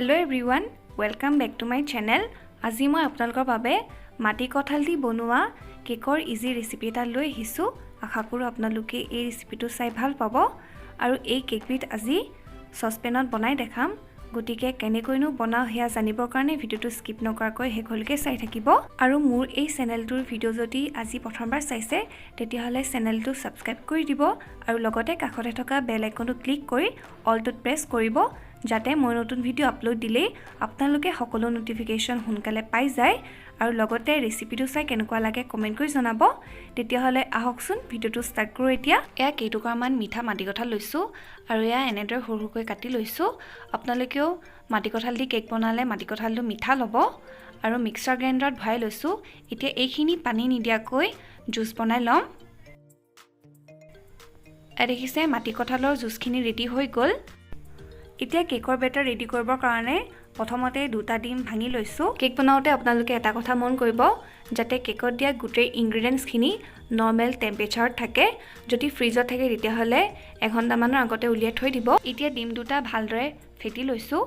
Hello everyone, welcome back to my channel. আজি মই আপোনালোকৰ বাবে মাটি কঁঠাল দি বনোৱা কেকৰ ইজি ৰেচিপি এটা লৈ আহিছোঁ। আশা কৰোঁ আপোনালোকে এই ৰেচিপিটো চাই ভাল পাব। আৰু এই কেকবিধ আজি চচপেনত বনাই দেখাম। গতিকে কেনেকৈনো বনাওঁ সেয়া জানিবৰ কাৰণে ভিডিঅ'টো স্কিপ নকৰাকৈ শেষলৈকে চাই থাকিব। আৰু মোৰ এই চেনেলটোৰ ভিডিঅ' যদি আজি প্ৰথমবাৰ চাইছে, তেতিয়াহ'লে চেনেলটো ছাবস্ক্ৰাইব কৰি দিব আৰু লগতে কাষতে থকা বেল আইকনটো ক্লিক কৰি অলটোত প্ৰেছ কৰিব, যাতে মই নতুন ভিডিঅ' আপলোড দিলেই আপোনালোকে সকলো ন'টিফিকেশ্যন সোনকালে পাই যায়। আৰু লগতে ৰেচিপিটো চাই কেনেকুৱা লাগে কমেণ্ট কৰি জনাব। তেতিয়াহ'লে আহকচোন, ভিডিঅ'টো ষ্টাৰ্ট কৰোঁ। এতিয়া এয়া কেইটুকুৰামান মিঠা মাটি কঁঠাল লৈছোঁ আৰু এয়া এনেদৰে সৰু সৰুকৈ কাটি লৈছোঁ। আপোনালোকেও মাটি কঁঠাল দি কেক বনালে মাটি কঁঠালটো মিঠা ল'ব। আৰু মিক্সাৰ গ্ৰাইণ্ডাৰত ভৰাই লৈছোঁ। এতিয়া এইখিনি পানী নিদিয়াকৈ জুচ বনাই ল'ম। দেখিছে, মাটি কঁঠালৰ জুচখিনি ৰেডি হৈ গ'ল। এতিয়া কেকৰ বেটাৰ ৰেডি কৰিবৰ কাৰণে প্ৰথমতে দুটা ডিম ভাঙি লৈছোঁ। কেক বনাওঁতে আপোনালোকে এটা কথা মন কৰিব, যাতে কেকত দিয়া গোটেই ইনগ্ৰিডিয়েণ্টছখিনি নৰ্মেল টেম্পাৰেচাৰত থাকে। যদি ফ্ৰিজত থাকে, তেতিয়াহ'লে এঘণ্টামানৰ আগতে উলিয়াই থৈ দিব। এতিয়া ডিম দুটা ভালদৰে ফেটি লৈছোঁ।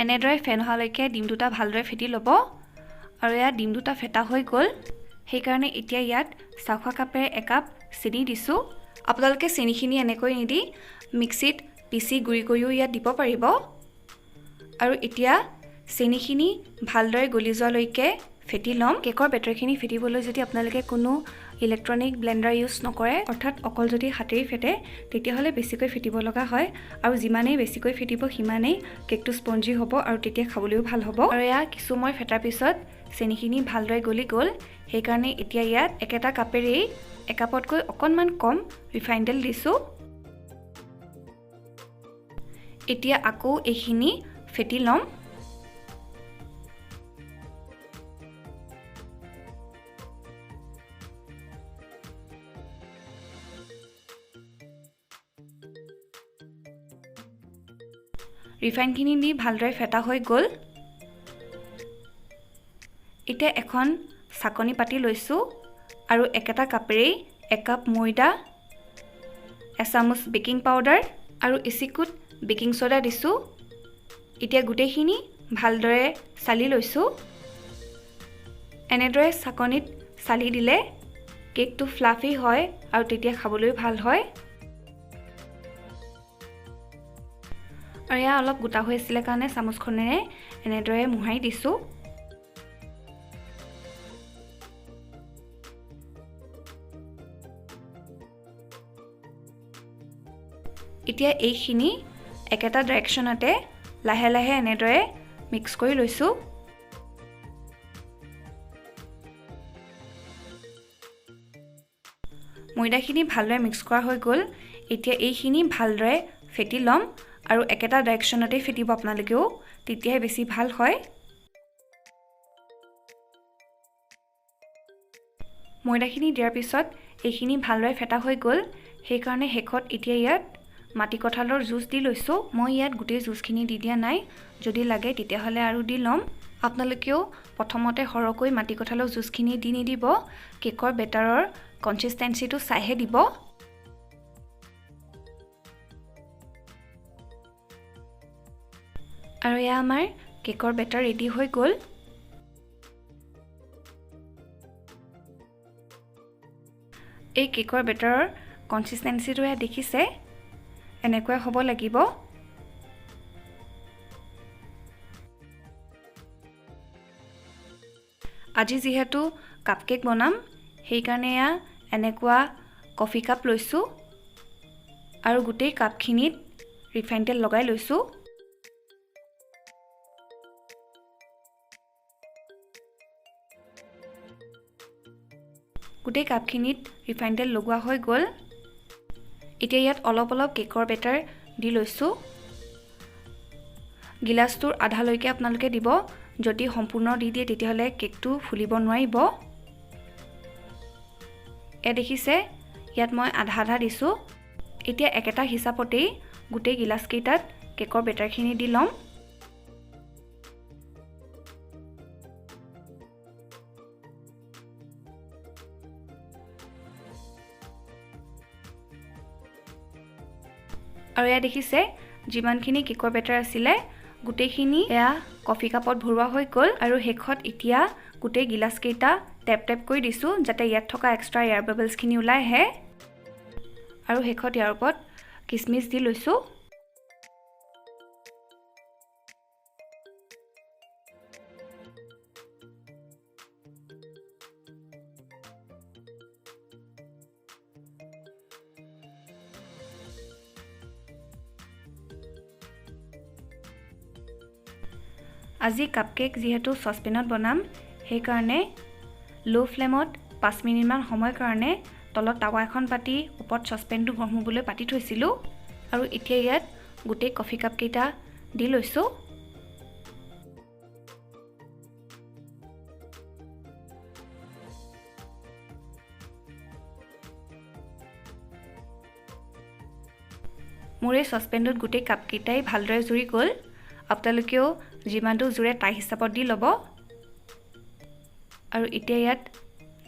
এনেদৰে ফেন হোৱালৈকে ডিম দুটা ভালদৰে ফেটি ল'ব। আৰু ইয়াত ডিম দুটা ফেটা হৈ গ'ল, সেইকাৰণে এতিয়া ইয়াত চাহ খোৱা কাপেৰে একাপ চেনি দিছোঁ। আপোনালোকে চেনিখিনি এনেকৈ নিদি মিক্সিত পিচি গুড়ি কৰিও ইয়াত দিব পাৰিব। আৰু এতিয়া চেনিখিনি ভালদৰে গলি যোৱালৈকে ফেটি ল'ম। কেকৰ বেটাৰখিনি ফেটিবলৈ যদি আপোনালোকে কোনো ইলেক্ট্ৰনিক ব্লেণ্ডাৰ ইউজ নকৰে, অৰ্থাৎ অকল যদি হাতেৰে ফেটে, তেতিয়াহ'লে বেছিকৈ ফেটিব লগা হয়। আৰু যিমানেই বেছিকৈ ফেটিব, সিমানেই কেকটো স্পঞ্জি হ'ব আৰু তেতিয়া খাবলৈও ভাল হ'ব। আৰু এয়া কিছু সময় ফেটাৰ পিছত চেনিখিনি ভালদৰে গলি গ'ল, সেইকাৰণে এতিয়া ইয়াত একেটা কাপেৰেই একাপতকৈ অকণমান কম ৰিফাইন তেল দিছোঁ। এতিয়া আকৌ এইখিনি ফেটি ল'ম। ৰিফাইনখিনি দি ভালদৰে ফেটা হৈ গ'ল। এতিয়া এখন চাকনি পাতি লৈছোঁ আৰু একেটা কাপেৰেই একাপ ময়দা, এচামুচ বেকিং পাউডাৰ আৰু এচিকুট বেকিং ছ'ডা দিছোঁ। এতিয়া গোটেইখিনি ভালদৰে চালি লৈছোঁ। এনেদৰে চাকনিত চালি দিলে কেকটো ফ্লাফি হয় আৰু তেতিয়া খাবলৈও ভাল হয়। আৰু এয়া অলপ গোটা হৈ আছিলে কাৰণে চামুচখনেৰে এনেদৰে মোহাৰি দিছোঁ। এতিয়া এইখিনি একেটা ডাইৰেকশ্যনতে লাহে লাহে এনেদৰে মিক্স কৰি লৈছোঁ। ময়দাখিনি ভালদৰে মিক্স কৰা হৈ গ'ল। এতিয়া এইখিনি ভালদৰে ফেটি ল'ম আৰু একেটা ডাইৰেকশ্যনতেই ফেটিব আপোনালোকেও, তেতিয়াহে বেছি ভাল হয়। ময়দাখিনি দিয়াৰ পিছত এইখিনি ভালদৰে ফেটা হৈ গ'ল, সেইকাৰণে শেষত এতিয়া ইয়াত মাটি কঁঠালৰ জুচ দি লৈছোঁ। মই ইয়াত গোটেই জুচখিনি দি দিয়া নাই, যদি লাগে তেতিয়াহ'লে আৰু দি ল'ম। আপোনালোকেও প্ৰথমতে সৰহকৈ মাটি কঁঠালৰ জুচখিনি দি নিদিব, কেকৰ বেটাৰৰ কনচিষ্টেঞ্চিটো চাইহে দিব। আৰু এয়া আমাৰ কেকৰ বেটাৰ ৰেডি হৈ গ'ল। এই কেকৰ বেটাৰৰ কনচিষ্টেঞ্চিটো এয়া দেখিছে, এনেকুৱাই হ'ব লাগিব। আজি যিহেতু কাপ কেক বনাম, সেইকাৰণে এয়া এনেকুৱা কফি কাপ লৈছোঁ আৰু গোটেই কাপখিনিত ৰিফাইন তেল লগাই লৈছোঁ। গোটেই কাপখিনিত ৰিফাইন তেল লগোৱা হৈ গ'ল। এতিয়া ইয়াত অলপ অলপ কেকৰ বেটাৰ দি লৈছোঁ। গিলাচটোৰ আধালৈকে আপোনালোকে দিব, যদি সম্পূৰ্ণ দি দিয়ে তেতিয়াহ'লে কেকটো ফুলিব নোৱাৰিব। এয়া দেখিছে, ইয়াত মই আধা আধা দিছোঁ। এতিয়া একেটা হিচাপতেই গোটেই গিলাচকেইটাত কেকৰ বেটাৰখিনি দি ল'ম। আৰু এয়া দেখিছে, যিমানখিনি কেকৰ বেটাৰ আছিলে গোটেইখিনি এয়া কফি কাপত ভৰোৱা হৈ গ'ল। আৰু শেষত এতিয়া গোটেই গিলাচকেইটা টেপ টেপ কৰি দিছোঁ, যাতে ইয়াত থকা এক্সট্ৰা এয়াৰ বাবলছখিনি ওলাই আহে। আৰু শেষত ইয়াৰ ওপৰত কিচমিচ দি লৈছোঁ। আজি কাপকেক যিহেতু চচপেনত বনাম, সেইকাৰণে ল' ফ্লেমত 5 মিনিটমান সময়ৰ কাৰণে তলত টাৱা এখন পাতি ওপৰত চচপেনটো গৰম হ'বলৈ পাতি থৈছিলোঁ। আৰু এতিয়া ইয়াত গোটেই কফি কাপকেইটা দি লৈছোঁ। মোৰ এই চচপেনটোত গোটেই কাপকেইটাই ভালদৰে জুৰি গ'ল। আপোনালোকেও যিমানটো জোৰে তাই হিচাপত দি ল'ব। আৰু এতিয়া ইয়াত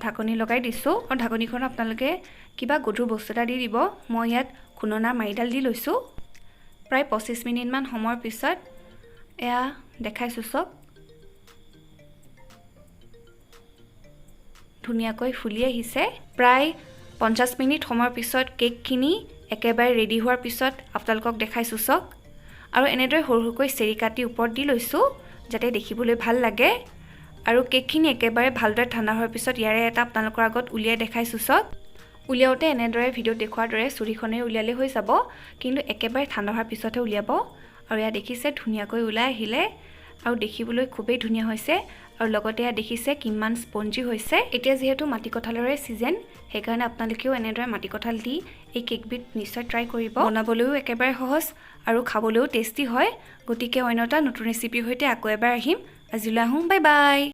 ঢাকনি লগাই দিছোঁ। আৰু ঢাকনিখন আপোনালোকে কিবা গধুৰ বস্তু এটা দি দিব। মই ইয়াত খুন্দনাৰ মাৰিডাল দি লৈছোঁ। প্ৰায় 25 মিনিটমান সময়ৰ পিছত এয়া দেখাইছোঁ চব ধুনীয়াকৈ ফুলি আহিছে। প্ৰায় 50 মিনিট সময়ৰ পিছত কেকখিনি একেবাৰে ৰেডি হোৱাৰ পিছত আপোনালোকক দেখাইছোঁ চব। আৰু এনেদৰে সৰু সৰুকৈ চেৰি কাটি ওপৰত দি লৈছোঁ, যাতে দেখিবলৈ ভাল লাগে। আৰু কেকখিনি একেবাৰে ভালদৰে ঠাণ্ডা হোৱাৰ পিছত ইয়াৰে এটা আপোনালোকৰ আগত উলিয়াই দেখাইছোঁ চব। উলিয়াওঁতে এনেদৰে ভিডিঅ'ত দেখুওৱাৰ দৰে চুৰিখনেৰে উলিয়ালে হৈ যাব, কিন্তু একেবাৰে ঠাণ্ডা হোৱাৰ পিছতহে উলিয়াব। আৰু এয়া দেখিছে ধুনীয়াকৈ ওলাই আহিলে আৰু দেখিবলৈ খুবেই ধুনীয়া হৈছে। আৰু লগতে এয়া দেখিছে কিমান স্পঞ্জি হৈছে। এতিয়া যিহেতু মাটি কঁঠালৰে ছিজন, সেইকাৰণে আপোনালোকেও এনেদৰে মাটি কঁঠাল দি এই কেকবিধ নিশ্চয় ট্ৰাই কৰিব। বনাবলৈও একেবাৰে সহজ আৰু খাবলৈও টেষ্টি হয়। গতিকে অন্য এটা নতুন ৰেচিপিৰ সৈতে আকৌ এবাৰ আহিম। আজিলৈ আহোঁ, বাই বাই।